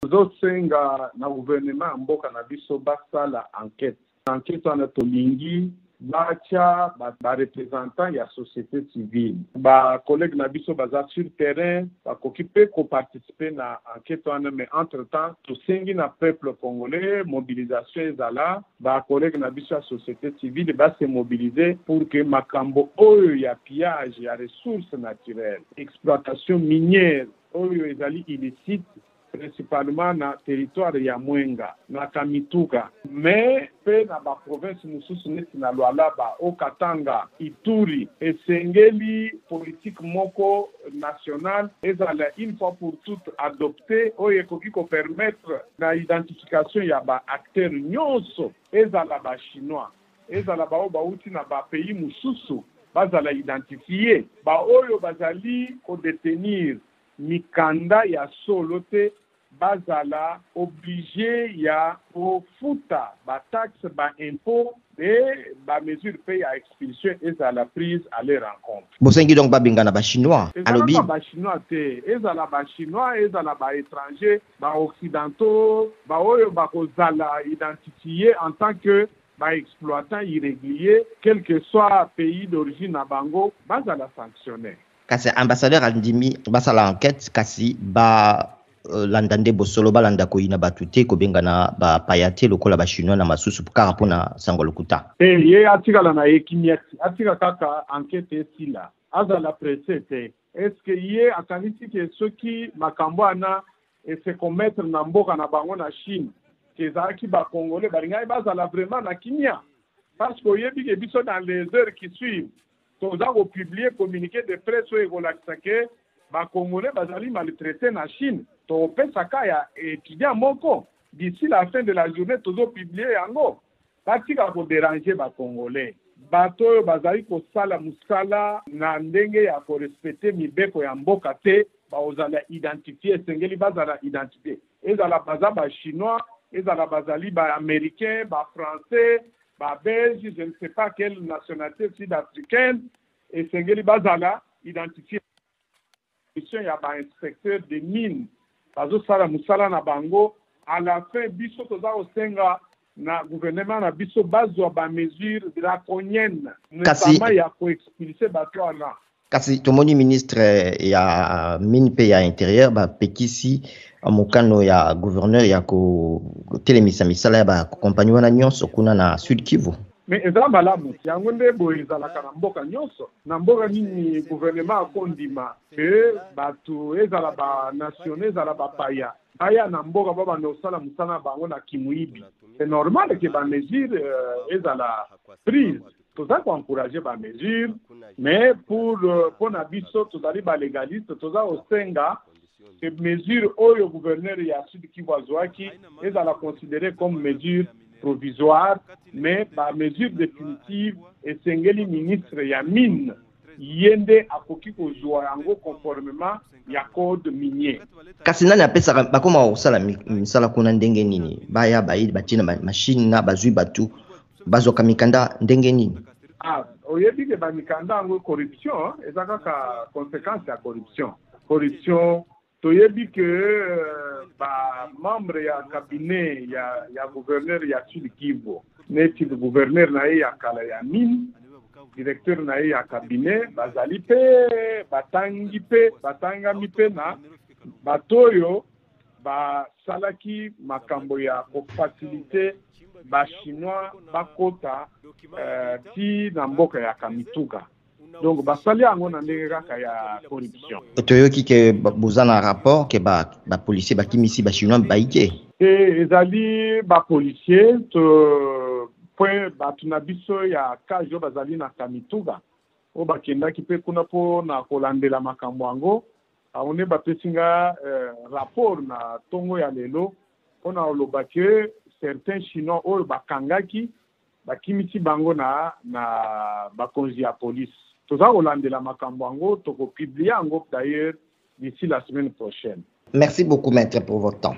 Tozosenga na gouvernement ya mboka na biso basala enquete. Enquete wana tolingi batya ba representants ya societe civile. Ba collègues na biso baza sur terrain, bakoki mpe ko participer na enquete wana, mais entre temps tosengi na peuple congolais mobilisation ezala, ba collègues na biso ya societe civile ba se mobiliser pour que makambo oyo ya pillage ya ressources naturelles, exploitation minière oyo ezali illicite principalement na territoire ya Mwenga na Kamituga mais pe na ba provinces mosusu neti na Lualaba, Haut-Katanga, Ituri, esengeli politique moko nationale ezala une fois pour toutes adoptee oyo ekoki ko permettre na identification ya ba acteurs nionso, ezala ba chinois, ezala ba oyo bawuti na ba pays mosusu bazala identifier, ba oyo bazali ko detenir mikanda ya solo te bazala oblige ya kofuta ba taxes, ba impots et ba mesures pe ya expulsion ezala prise à leur encontre. Bosengi donc babengana ba chinois? Alobi. Ezalaka ba chinois te, ezala ba chinois, ezala ba etrangers, ba occidentaux, ba oyo bakozala identifier en tant que ba exploitants irreguliers, quel que soit pays d'origine na bango, bazala sanctionner. Kasi ambassadeur andimi basala enquete kasi ba landa nde bosolo balanda koyina batu te kobengana ba paya te lokola ba chinois na masusu kaka pona sango lokuta. Te ye atikala na ye kimia atika kaka enquete esila azala presse te est ce que ye akanisi ke soki makambo wana e se commettre na mboka na bango na Chine ke ezalaki ba congolais balingaki bazala vraiment na kimia parce que oyebi ke biso dans les heures qui suivent Toza ko publier communique de presse oyo ekolakisa ke ba congolais bazali maltraite na Chine. Tokopesa cas ya etudiant moko d'ici la fin de la journee tozo publier yango. Batika ko deranger ba congolais. Bato oyo bazali kosala mosala na ndenge ya ko respecter mibeko ya mboka te bakozala identifier, esengeli bazala identifier. Ezala baza ba chinois, ezala bazali ba americains, ba français, ba belge, je ne sais pas quelle nationalité sud-africaine, esengeli bazala identifier. Mission ya ba inspecteurs des mines bazosala mosala na bango. À la fin, biso toza kosenga na gouvernement na biso bazwa ba mesures draconiennes, notamment ya ko expulser bato wana. Kasi tomoni ministre ya mine mpe ya interieur bapekisi mokano ya gouverneur ya kotelemisa misala ya ba compagnie wana nyonso kuna na Sud Kivu. Mais eza malamu, yango nde boye ezalaka na mboka nyonso. Na mboka nini gouvernement akondima que bato ezala ba nationaux ezala bapaya baya na mboka babanda kosala mosala na bango na kimuyibi? C'est normal que ba mesures ezala prise. Toza ko encourager ba mesures, mais pour pona biso tozali ba legalistes, toza kosenga que mesure oyo gouverneur ya Sud Kivu azuaki ezala consideree comme mesure provisoire, mais ba mesures definitives esengeli ministre ya mine ye nde akoki kozua yango conformement ya code minier. Kasi nani apesaka bakoma kosala misala kuna ndenge nini? Baya baye batie na machine na bazui batu Bazwaka mikanda ndenge nini? Ah, oyebi ke ba mikanda yango corruption eza kaka consequence ya corruption. Corruption toyebi ke ba membre ya cabinet ya, ya gouverneur ya Sud Kivu neti gouverneur na ye ya kala ya mine, directeur na ye ya cabinet bazali pe batangi pe batangami pe na bato oyo Basalaki makambo ya ko faciliter ba chinois bakota ti na mboka ya Kamituga. Donc basali yango na ndenge kaka ya corruption. Toyoki ke boza na rapport ke ba ba policiers bakimisi ba chinois bayike. Te, ezali ba policiers to point batu na biso ya cage oyo bazali na Kamituga oyo bakendaki pe kuna po na kolandela makambo yango. Bango nde bapesi nga rapport na tongo ya lelo pona koloba que certains chinois oyo bakangaki bakimisi bango na na bakonzi ya police. Toza kolandela makambo yango, toko publier yango d'ailleurs d'ici la semaine prochaine. Merci beaucoup maitre pour votre temps.